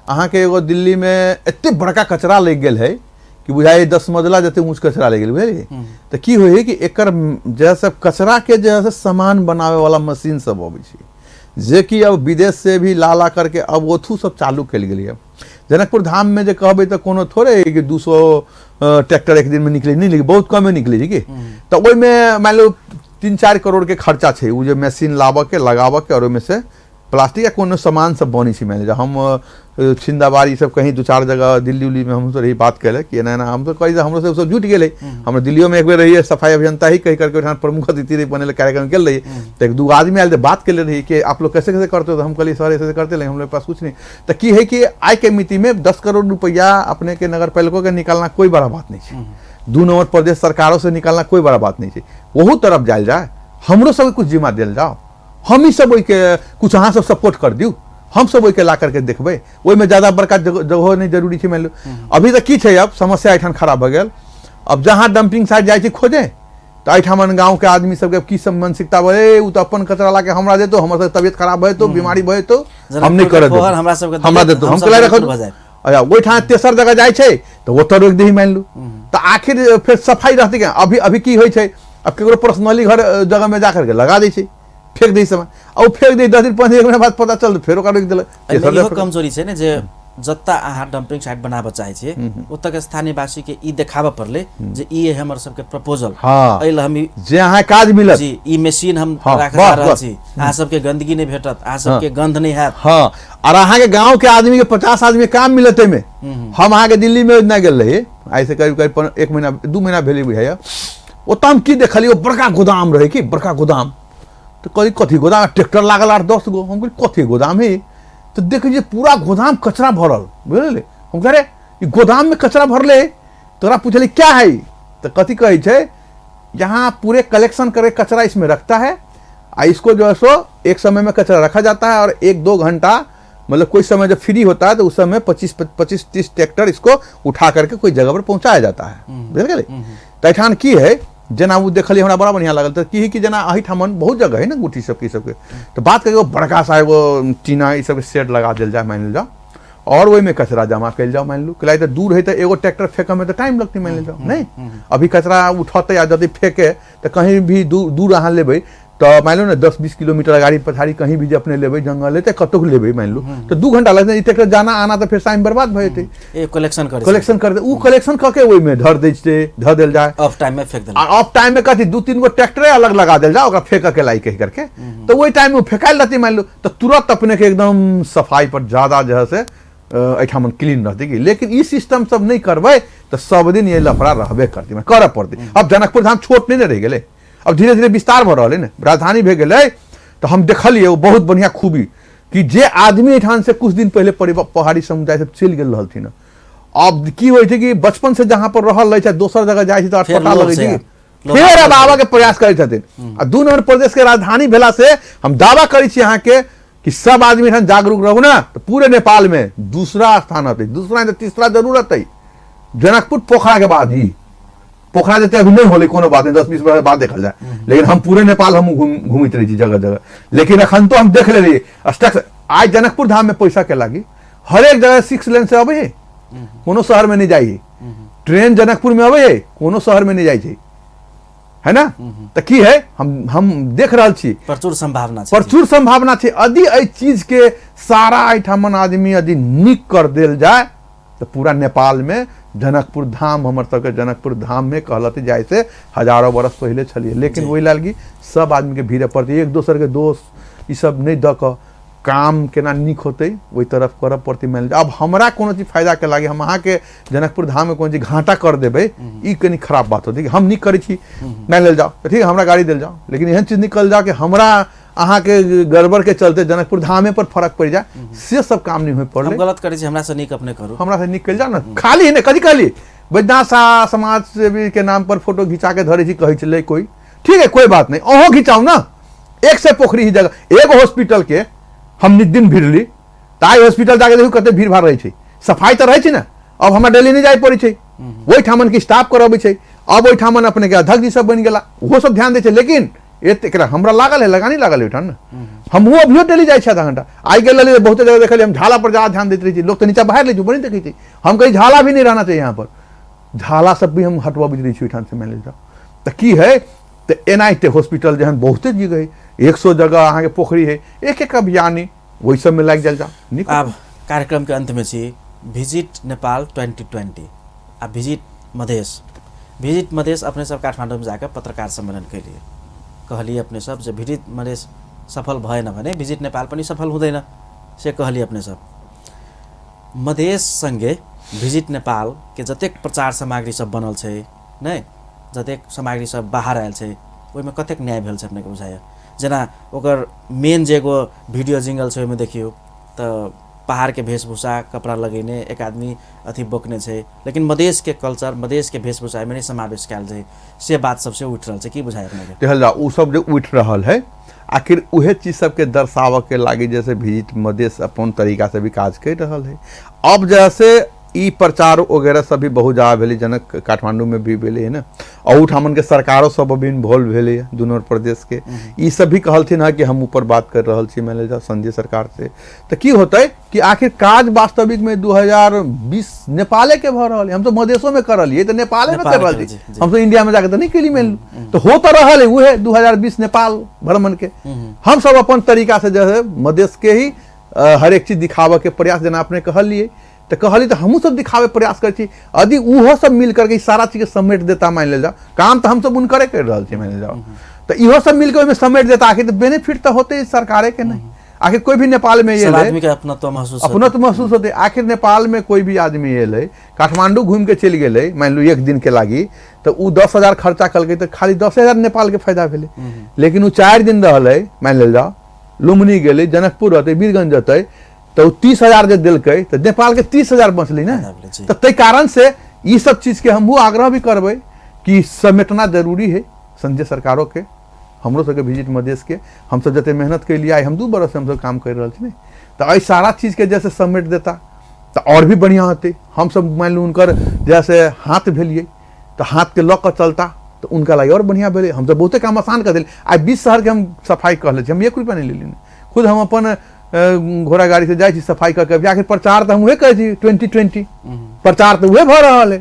अहाँके एगो दिल्ली में एते बड़का कचरा लागि गेल है कि बुझाइ 10 मजला जते ऊँच कचरा लागि गेल, बुझलियै। तऽ की होइ है कि एकर जैसे कचरा के जे सामान बनावे वाला मशीन सब अबै छै, जे कि अब विदेश से भी ला ला करके अब ओथू सब चालू कयल गेलैए। जनकपुर धाम में जे कहबै तऽ कोनो थोड़े है कि 200 ट्रैक्टर एक दिन में निकले, नहीं निकले, बहुत कमे निकले छै कि। तऽ ओहिमे मानि लियौ 3-4 करोड़ के खर्चा छै, ओ जे मशीन लाबऽ के लगाबऽ के और ओहिमे से प्लास्टिक या कोनो सामान सब बनै छै। मानि लिअ हम छिंदाबाड़ी सब कहीं दू चारि जगह दिल्ली उल्ली में हमसब रही बात कैले कि एना एना हमसब कही, हमरो सब सब जुटि गेलै। हम दिल्लियों में एक बेर रहिए सफाई अभियंता ही कही करके ओहिठाम प्रमुख अतिथि रही बनेले कार्यक्रम गेल रही, तो एक दू आदमी आयल तऽ बात केले रही कि आप लोग कैसे कैसे करते हो, तो हम कहलिए सर ऐसे ऐसे करते, लेकिन हम लोग के पास कुछ नहीं। तो की है कि आइ के मिति में 10 करोड़ रुपया अपने के नगर पालिको के निकालना कोई बड़ा बात नहीं है, 2 नंबर प्रदेश सरकारों से निकालना कोई बड़ा बात नहीं है। ओहू तरफ जायल जाए, हमरो सबके कुछ जिम्मा देल जाओ, हम ही सब ओहिके कुछ अहाँ सब सपोर्ट कर दियौ, हम सब ओहिके ला करके देखबै, ओहिमे ज्यादा बड़का जगहो नहीं जरूरी छै। मानि लियौ अभी तऽ की छै, अब समस्या एहिठाम खराब भऽ गेल। अब जहाँ डम्पिंग साइट जाइ छै खोजे तऽ एहिठाम गाँवके आदमी सबके की सब मानसिकता भऽ, ओ तऽ अपन कचरा ला के हमरा देतो, हमर सबके तबियत खराब भऽ जेतौ, बीमारी भऽ जेतौ, हम नहि करऽ देब, हमरा देतो, हम केला रखब। अच्छा ओहिठाम तेसर जगह जाइ छै तऽ ओतऽ रोकि दही मानि लू, तऽ आखिर फेर सफाइ रहतै केना? अभी अभी की होइ छै, अब केकरो पर्सनली घर जगह में जा करके लगा दै छै, फेंक दै समय, आ ओ फेंक दै 10 दिन 15 दिन 1 महीना बाद पता चल फेर ओकरा रोकि देलक। इहो कमजोरी छै ने जे जतऽ अहाँ डम्पिंग साइट बनाबऽ चाहै छियै ओतऽ के स्थानीयवासी के ई देखाबऽ पड़लै जे ई हमर सबके प्रपोजल, हाँ, एहि लए हम जे अहाँ काज मिलत जी, ई मशीन हम राखऽ जा रहल छी, अहाँ सबके गंदगी नहि भेटत, अहाँ सबके गंध नहि हैत। हाँ, और अहाँ के गाँव के आदमी के 50 आदमी काम मिलत एहिमे। हम अहाँ के दिल्ली में नहि गेल रही आइ से करीब करीब 1 महीना 2 महीना भेलै बुझाइया, ओतऽ हम की देखलियै, ओ बड़का गोदाम रहै कि बड़का गोदाम, तऽ कहली कथी गोदाम, ट्रैक्टर लागल 8-10 गो, हम कहली कथी गोदाम है, तऽ देखै छियै पूरा गोदाम कचरा भरल, बुझलियै। हम कहलियै अरे ई गोदाम में कचरा भरले, तोरा पूछली क्या है, तऽ कथी कहै छै, यहाँ पूरे कलेक्शन करे कचरा इसमें रखता है, आ इसको जो है सो एक समय में कचरा रखा जाता है और 1-2 घंटा मतलब कोई समय जब फ्री होता है तो उस समय 25-30 ट्रैक्टर इसको उठा करके कोई जगह पर पहुंचाया जाता है, बुझल गेलै। तऽ एहिठाम की है, जेना ओ देखलियै हमरा बड़ा बढ़िआँ लागल, तऽ की है कि जेना एहिठाम बहुत जगह है ने गुठी सबके सबके, तऽ बात करियौ बड़का सा एगो टीना ई सबके शेड लगा देल जाय मानि लेल जाओ, और ओहिमे कचरा जमा कयल जाओ मानि लू, कैला तऽ दूर है तऽ एगो ट्रैक्टर फेंकऽमे तऽ टाइम लगतै मानि लेल जाओ, नहीं अभी कचरा उठतै आ यदि फेंके तऽ कहीं भी दूर अहाँ लेबै तऽ मानि लू ने 10-20 किलोमीटर गाड़ी पछाड़ी कहीं भी जे अपने लेबै जंगल तऽ कतहु लेबै मानि लू तऽ 2 घंटा लगतै, ई ट्रैक्टर जाना आना तऽ फेर टाइम बर्बाद भऽ जेतै। कलेक्शन कर कलेक्शन कर उ कलेक्शन कऽ के ओहिमे धर दै छै, धर देल जाय, ऑफ टाइम में फेंक देल, आ ऑफ टाइम में कथी 2-3 गो ट्रैक्टरे अलग लगा देल जाय, ओकरा फेंक के लाई कहि करके, तऽ ओहि टाइम में फेंकायल रहतै मानि लू तऽ तुरंत अपने के एकदम सफाई पर ज्यादा जे है से एहिठाम क्लीन रहतै कि। लेकिन ई सिस्टम सब नहि करबै तऽ सब दिन ये लफड़ा रहबे करतै, करऽ पड़तै। अब जनकपुर धाम छोट नहि ने रहि गेलै, अब धीरे धीरे विस्तार भऽ रहल है ने, राजधानी भए गेलै। तऽ हम देखलियै ओ बहुत बढ़िआँ खूबी कि जे आदमी एहिठाम से कुछ दिन पहिले पहाड़ी समुदाय सब चलि गेल रहलथिन, अब की होइ छै कि बचपन से जहाँ पर रहल रहै छै दोसर जगह जाइ छै तऽ अटपटा लगै छै, फेर अब आबऽ के प्रयास करै छथिन। आ 2 नंबर प्रदेश के राजधानी भेला से हम दावा करै छी अहाँके कि सब आदमी एठाम जागरूक रहू ना तऽ पूरे नेपाल में दूसरा स्थान अतै, दूसरा तऽ तीसरा जरूर अतै, जनकपुर पोखरा के बाद ही। पोखरा जते अभी नहीं होले कोनो बात नहीं, 10-20 वर्ष बाद देखल जाए, लेकिन हम पूरे नेपाल हम घूमित रही जगह जगह, लेकिन अखन तो हम देख ले रही आइ जनकपुर धाम में पैसा के लागी हर एक जगह 6 लेन से अबै है, कोनो शहर में नहीं जाइ है, ट्रेन जनकपुर में अबै है, कोनो शहर में नहीं जाइ छै, है ना। तऽ की है, हम देख रहल छी प्रचुर संभावना छै, प्रचुर संभावना छै। यदि एहि चीज के सारा एहिठाम आदमी यदि नीक कर देल जाय तऽ पूरा नेपाल में जनकपुर धाम हमर सबके जनकपुर धाम में कहलत जाय से हजारों बरस पहिले छलियै, लेकिन ओहि लागी सब आदमी के भीड़ पड़तै, एक दोसर के दोष ई सब नहि दऽ कऽ काम केना नीक होतै ओहि तरफ करऽ पड़तै। मानि लिअ अब हमरा कोनो चीज फायदा के लागी हम अहाँके जनकपुर धाम में कोनो चीज घाटा कर देबै, ई कनि खराब बात होतै। हम नीक करै छी मानि लेल जाओ तऽ ठीक हमरा गाड़ी देल जाओ, लेकिन एहन चीज निकल जाओ कि हमरा अहाँके गड़बड़ के चलते जनकपुर धामे पर फर्क पड़ि जाए, से सब काम नहीं होय पड़लै। हम गलत करै छी, हमरा से नीक अपने करू, हमरा से नीक कयल जाओ ना, खाली ने कथी कहली बैद्यनाथ शाह समाज सेवी के नाम पर फोटो घिचा के धरै छी कहै छलै कोई, ठीक है कोई बात नहीं, अहूँ घिचाउ ना, एक से पोखरी ही जगह एगो हॉस्पिटल के हम नित दिन भिड़ली तऽ आइ हॉस्पिटल जाके देखू कते भीड़ भाड़ रहै छै, सफाई तऽ रहै छै ने, अब हमरा डेली नहि जाय पड़ै छै, ओहिठामन के स्टाफ करबै छै, अब ओहिठामन अपने के अध्यक्ष जी सब बनि गेला, ओहो सब ध्यान दै छै, लेकिन एते हमरा लागल है लगानी लागल है ओहिठाम ने, हमहूँ अभियो डेली जाइ छी आधा घंटा, आइ गेल रहली बहुते जगह देखलियै हम झाला पर ज्यादा ध्यान दैत रहै छी, लोक तऽ नीचा बाहर लै छै, बड़ी देखै छै, हम कही झाला भी नहीं रहना चाहिए यहाँ पर, झाला सब भी हम हटबबैत रहै छी ओहिठाम से मानि लेल जाउ तऽ की है तऽ एनाहिते हॉस्पिटल जेहन बहुते जगह है, 100 जगह अहाँके पोखरी है, एक एक अभियानी ओहि सबमे लागि जायल जाउ। नीक। आब कार्यक्रम के अंत में छी विजिट नेपाल 2020 आ विजिट मधेश, विजिट मधेश अपने सब काठमाडौँ में जाकर पत्रकार सम्मेलन कैलिए, कहलिए अपने सब जे विजिट मधेश सफल भएन भने भिजिट नेपाल पनि सफल हुँदैन से कहली अपने सब। मधेस सँगे भिजिट नेपाल के जतेक प्रचार सामग्री सब बनल छै नै, जतेक सामग्री सब बाहर आयल छै, ओहिमे कतेक न्याय भेल छै अपनेके बुझाइए? जेना ओकर मेन जे एगो वीडियो जिंगल छै ओहिमे देखियौ तऽ पहाड़के वेशभूषा कपड़ा लगेने एक आदमी अथी बोकने छै, लेकिन मधेसके कल्चर मधेसके वेशभूषा एहिमे नहि समावेश कयल छै, से बात सबसे उठि रहल छै। की बुझाइ अपनेके? देखल जाओ, ओ सब जे उठि रहल है आखिर उहे चीज सबके दर्शाबऽ के लागी जैसे विजिट मधेस अपन तरीका से भी काज कर रहल है। अब जैसे ई प्रचार वगैरह सब भी बहुत ज़्यादा भेलै, जनक काठमांडू में भी भेलै है ना, और ठामन के सरकारों सब अभी इन्वॉल्व भेलै है दुनू प्रदेश के, ई सब भी कहलथिन है कि हम ऊपर बात कर रहल छी मान लीजिए संघीय सरकार से। तो की होतै कि आखिर काज वास्तविक में 2020 नेपाले के भऽ रहल है, हम तो मधेशो में कर रहलियै तऽ नेपाले में कर रहल छी, हम तो इंडिया में जाके तऽ नहीं केली मान लू, तो हो तो रहल है उहे 2020 नेपाल भ्रमण के। हम सब अपन तरीका से जो है मधेश के ही हरेक चीज दिखाबऽ के प्रयास, जेना अपने कहलियै तो कहली तो हमहूँ सब दिखावे प्रयास करै छी, यदि उहो सब मिल करके सारा चीज के समेट देता मान लेल जाओ, काम तो हम सब उनकरे कर रहल छी मान लेल जाओ, तो इहो सब मिलकर ओहिमे समेट देता आखिर तो बेनिफिट तो होते सरकारे के नहीं। आखिर कोई भी नेपाल में सब आदमी के अपनत्व महसूस अपनत्व महसूस होते। आखिर नेपाल में कोई भी आदमी एलै काठमांडू घूम के चलि गेलै मान लू एक दिन के लागी, तो उ 10,000 खर्चा कलकै तो खाली 10,000 नेपाल के फायदा भेलै, लेकिन उ 4 दिन रहलै मान लेल जाओ, लुम्बिनी गेलै, जनकपुर रहतै, वीरगंज जतै, तो 30,000 जे देलकै तो नेपाल के 30,000 बचलै ना। तो ताहि कारण से ई सब चीज के हमहूँ आग्रह भी करबै कि समेटना जरूरी है संघीय सरकारों के, हमरो सबके विजिट मधेश के हमसब जते मेहनत कैलियै आइ हम 2 बरस से हमसब काम कर रहल छी ने, तो एहि सारा चीज के जैसे समेट देता तो और भी बढ़िया होतै। हमसब मान लू हुनकर जैसे हाथ भेलियै तो हाथ के लऽ कऽ चलता तो उनका लागि और बढ़िया भेलै। हमसब बहुते काम आसान कर देलियै, आइ 20 शहर के हम सफाई कहले छी, हम 1 रुपया नहीं लेलियै, खुद हम अपन घोड़ा गाड़ी से जाइ छी सफाई कऽ के। आखिर प्रचार तऽ हम उहे करै छी 2020 प्रचार तऽ उहे भऽ रहल है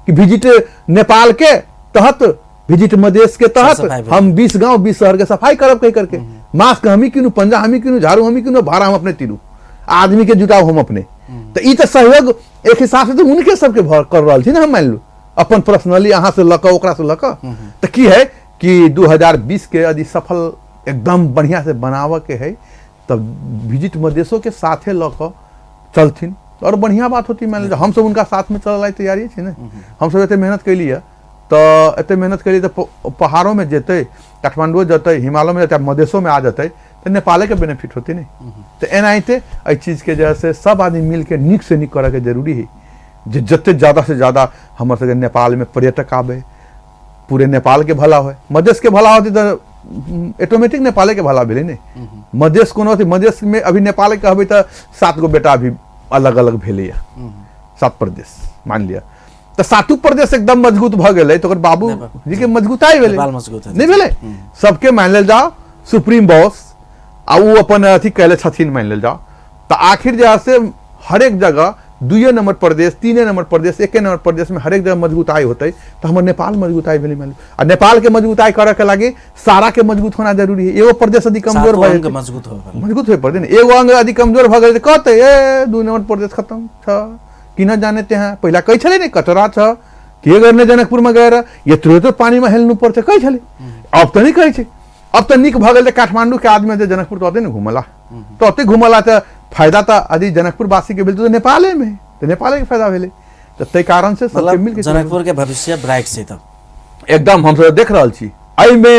कि विजिट नेपाल के तहत विजिट मधेश के तहत हम 20 गांव 20 शहर के सफाई करब कह करके, मास्क हमी किनू, पंजा हमी किनू, झाड़ू हमी किनू, भाड़ा हम अपने तीनू आदमी के जुटाउ हम अपने। तो ई तऽ सहयोग एक हिसाब से तो उनके सबके कर रहल छी ना हम मान लू अपन पर्सनली अहाँ से लऽ कऽ ओकरा से लऽ कऽ। तो की है कि 2020 के यदि सफल एकदम बढ़िया से बनाबऽ के है तब विजिट मधेशो के साथे लऽ कऽ चलथिन और बढ़िया बात होती। मान लीजिए हमसब उनका साथ में चलऽ लागि तैयारी छै ने, हमसब एते मेहनत कैलियै तऽ एते मेहनत कैलियै तऽ पहाड़ों में जेतै, काठमांडुओ जेतै, हिमालयों में जेतै, मधेशो में आ जेतै तऽ नेपाले के बेनिफिट होतै ने। तऽ एनाहिते एहि चीज के जे से सब आदमी मिलके नीक से नीक करऽ के जरूरी है, जे जते ज़्यादा से ज़्यादा हमर सबके नेपाल में पर्यटक आबै, पूरे नेपाल के भला होय, मधेश के भला होतै तऽ ऑटोमेटिक नेपाले के भला भेलै ने। मधेश कोनो अथी मधेश में अभी नेपाल के कहबै तऽ 7 गो बेटा अभी अलग अलग भेलैया, 7 प्रदेश मान लिअ, तऽ 7 प्रदेश एकदम मजबूत भऽ गेलै तऽ ओकर बाबू जी के मजबूताई भेलै, नहि भेलै? सबके मान लेल जाओ सुप्रीम बॉस आ ओ अपन अथी कैले छथिन मान लेल जाओ, तऽ आखिर जे से हरेक जगह 2 नंबर प्रदेश, 3 नंबर प्रदेश, 1 नंबर प्रदेश में हरेक जगह मजबूताई होतै तो हमर नेपाल मजबूताई भेलै मान लू। आ नेपाल के मजबूताई करऽ के लागी सारा के मजबूत होना जरूरी है। एगो प्रदेश यदि कमजोर भऽ जेतै, मजबूत होय पड़तै ने, एगो अंग यदि कमजोर भऽ गेलै तऽ कहतै ए 2 नंबर प्रदेश खत्म छ, कि न जाने त्यहाँ पहिला कहै छलै ने कचरा छ, के गर्ने जनकपुर में गएर यत्रो यत्रो पानी में हेल्नु पर्छ कहै छलै, अब तऽ नहीं कहै छै। अब तऽ नीक भऽ गेल तऽ काठमांडू के आदमी जे जनकपुर तऽ ओतै ने घुमला, तऽ ओतै घुमला तऽ फायदा तऽ यदि जनकपुर वासी के भेल तऽ नेपाले में, तऽ नेपाले के फायदा भेलै। तऽ ताहि कारण से सबके मिलके जनकपुर के भविष्य ब्राइट छै। तब एकदम हमसब देख रहल छी एहिमे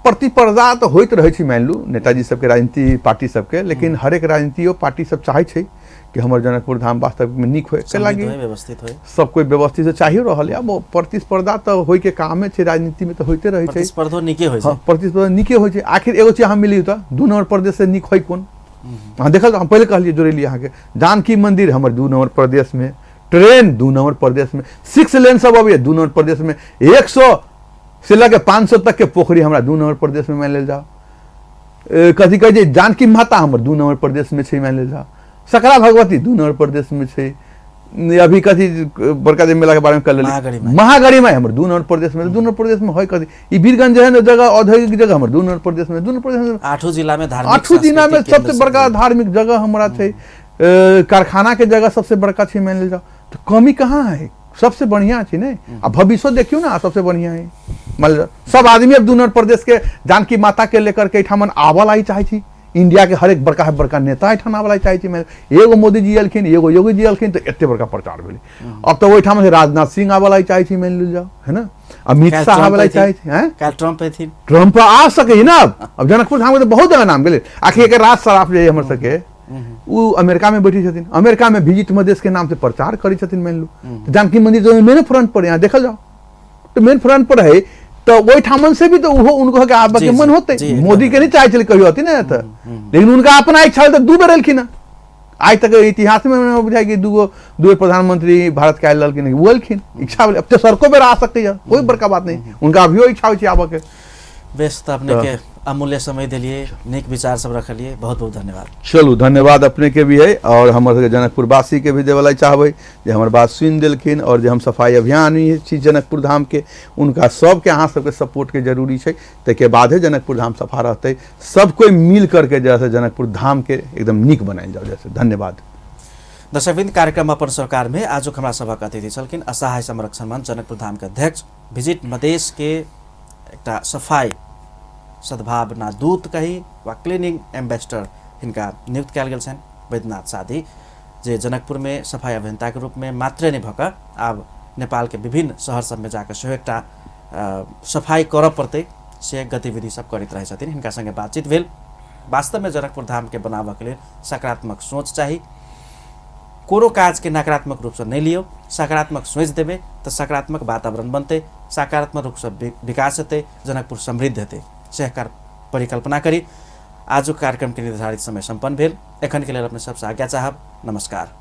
प्रतिस्पर्धा तऽ होइत रहै छै मान लू नेताजी सबके, राजनीति पार्टी सबके, लेकिन हरेक राजनीतियो पार्टी सब चाहै छै कि हमर जनकपुर धाम वास्तविक में नीक होय के लागी, व्यवस्थित होय, सब कोई व्यवस्थित से चाहिए रहल है। अब प्रतिस्पर्धा तऽ होय के कामे छै, राजनीति में तऽ होइते रहै छै, प्रतिस्पर्धो नीके होइ छै। हाँ, प्रतिस्पर्धा नीके होइ छै। आखिर एगो चीज अहाँ मिली तऽ 2 नंबर प्रदेश से नीक होइ कोन? अहाँ देखल, हम पहिले कहलियै जोड़ेलियै अहाँके, जानकी मंदिर हमर 2 नंबर प्रदेश में, ट्रेन 2 नंबर प्रदेश में, 6 लेन सब अबैया 2 नंबर प्रदेश में, 100 से लऽ के 500 तक के पोखरी हमरा 2 नंबर प्रदेश में मान लेल जाओ, कथी कहै छै जानकी माता हमर 2 नंबर प्रदेश में छै मान लेल जाओ, सकरा भगवती 2 नंबर प्रदेश में छै, अभी कथी बड़का जे मेला के बारे में कह लेली महागढ़ी माई हमर 2 नंबर प्रदेश में, 2 नंबर प्रदेश में है कथी ई वीरगंज है ने जगह औद्योगिक जगह हमर 2 नंबर प्रदेश में, 2 नंबर प्रदेश में 8 जिला में धार्मिक, 8 जिला में सबसे बड़का धार्मिक जगह हमरा छै, कारखाना के जगह सबसे बड़का छै मान लेल जाओ, तो कमी कहाँ है? सबसे बढ़िया छै ने। आ भविष्य देखियौ ने, सबसे बढ़िया है। मान लिअ सब आदमी अब दुनर प्रदेश के जानकी माता के लेकर के एहिठाम आबऽ लागि चाहै छी। इंडिया के हरेक बड़का बड़का नेता एहिठाम आबऽ लागि चाहै छी। एगो मोदी जी एलखिन, एगो योगी जी एलखिन, तऽ एते बड़का प्रचार भेलै। अब तऽ ओहिठाम से राजनाथ सिंह आबऽ लागि चाहै छी, मानि लिअ जाउ, है ना, अमित शाह आबऽ लागि चाहै छी, हैं, काल्हि ट्रम्प एथिन, ट्रम्प आ सकै ना। अब जनकपुर धाम के तऽ बहुत जगह नाम गेलै। आखिर एकर राज सराफ जे हमर सबके ओ अमेरिका में बैठे छथिन, अमेरिका में विजिट मधेश के नाम से प्रचार करै छथिन। मानि लू जानकी मंदिर तो मेन फ्रंट पर यहाँ देखल जाओ तो मेन फ्रंट पर है, तो ओहिठामन से भी तो ओहो उनको के आबऽ के मन होते। मोदी के नहीं चाहे छलै कहियो अथी ने तऽ, लेकिन उनका अपना इच्छा तऽ 2 बेर एलखिन। आइ तक इतिहास में बुझाइ कि दूगो दू प्रधानमंत्री भारत के आयल रहलखिन, वो एलखिन, इच्छा भेलै। अब तेसरको बेर आ सकैए, कोई बड़का बात नहीं, उनका अभियो इच्छा होइ छै आबऽ के। बेस, तऽ अपने के अमूल्य समय दिलिए, नीक विचार सब रखलिए, बहुत बहुत धन्यवाद। चलू, धन्यवाद अपने के भी है और हमर सबके जनकपुरवासी के भी देवला चाहबै जे हमर बात सुनि देलखिन और जे हम सफाई अभियान छी जनकपुर धाम के, उनका सबके अहाँ सबके सपोर्ट के जरूरी छै, ताहिके बादे जनकपुर धाम सफा रहतै। सब कोई मिल करके जैसे जनकपुर धाम के एकदम नीक बनायल जाओ जैसे। धन्यवाद। दर्शकवृंद, कार्यक्रम अपन सरकार में आजुक हमरा सभक अतिथि छलखिन असहाय संरक्षण मंच जनकपुर धाम के अध्यक्ष, विजिट मधेश के एकटा सफाई सद्भावना दूत कही वा क्लीनिंग एम्बेसडर हिनका नियुक्त कयल गेल छनि वैद्यनाथ सादी, जे जनकपुर में सफाई अभियंता के रूप में मात्रे नहीं भऽ आब नेपाल के विभिन्न शहर सब में जाकर सेहो एकटा सफाई करऽ पड़तै से गतिविधि सब करैत रहै छथिन। हिनका संगे बातचीत भेल। वास्तव में जनकपुर धाम के बनाबऽ के लेल सकारात्मक सोच चाही। कोनो काज के नकारात्मक रूप से नहीं लियौ, सकारात्मक सोच देबै तऽ सकारात्मक वातावरण बनतै, सकारात्मक रूप से विकास हेतै, जनकपुर समृद्ध हेतै, से परिकल्पना करी। आजुक कार्यक्रम के निर्धारित समय सम्पन्न भेल। एखन के लेल अपने सबसँ आज्ञा चाहब। नमस्कार।